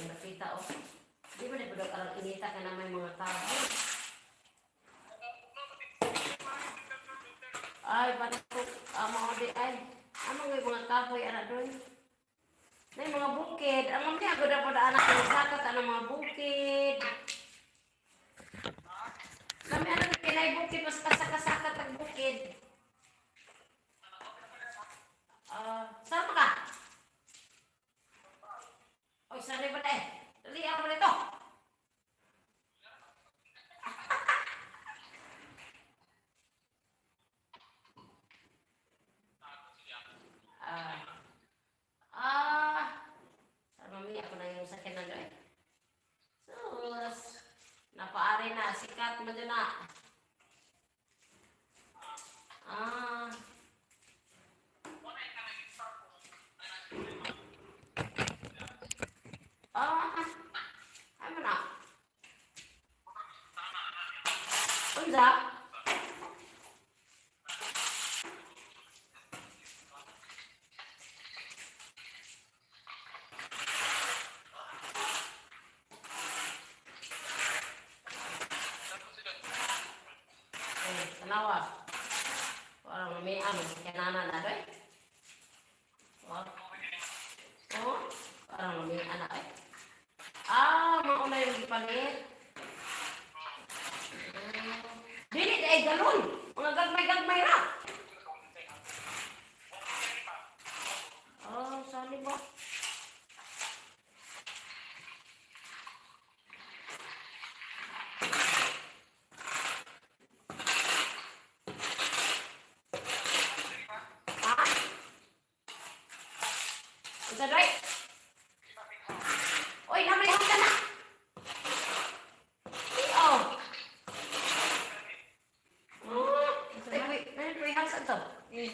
Ang nakita oh. Di ba na pud arang inita ka na may mga kahoy. Ay, paano amo di ay. Amo ngay mga kahoy ara doon. Nay mga bukid. Ang mami ako na pud anak ng sakat ang mga bukid. Kami ano kinay bukid mas kasakasakat ang bukid. Ah, saan pa ka? Oy, saan ba eh? Dali ako nito. Ah. Ah. Saan mami ako na yung sakit na eh. Sus. Napaari na, sikat mo dyan na. Ah. Ah. Ano na? Unsa? Eh, tanawa. Parang may ano, kanana na doy. Oh. Oh, parang may anak eh. Ah, mauna yung gipalit. Dili ay galon. Mga gagmay-gagmay ra. Oh, sali ba? Ha? Unsa doy? Oy, namay hanggan na. Oh. Oh, ay, wait, ay, wait, hangsan to. Uy,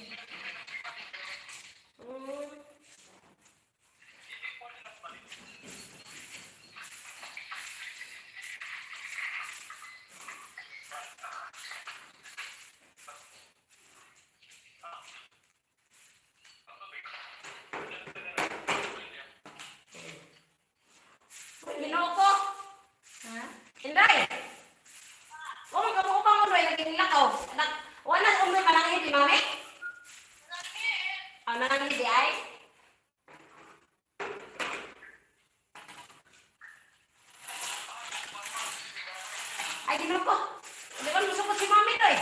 Ginoo ko. Ha? Inday. Wa man ka mo upang uloy lagi nilakaw. Nak wala umay mananghi di mami. Ah, nananghi di ay. Ay, Ginoo ko. Di ba musukot si mami to eh.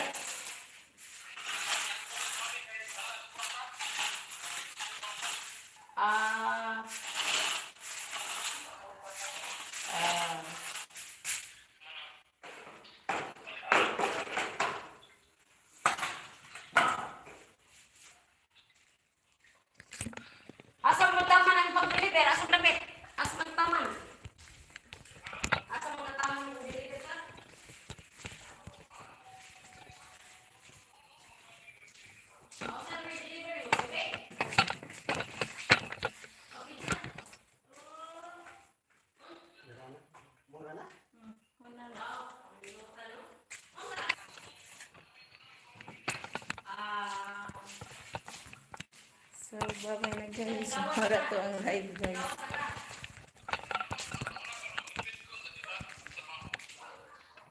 Ah. Ah. Asa mo taman ang pag-deliver? Asa mo damit? Asa mo taman? Asa mo taman ang deliver ka? Oh, saan may delivery? Okay. Okay na. Mura na. Wala na. Ah, So, bye-bye na guys. Mara to ang live, guys.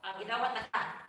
Ah, gidawat na ka.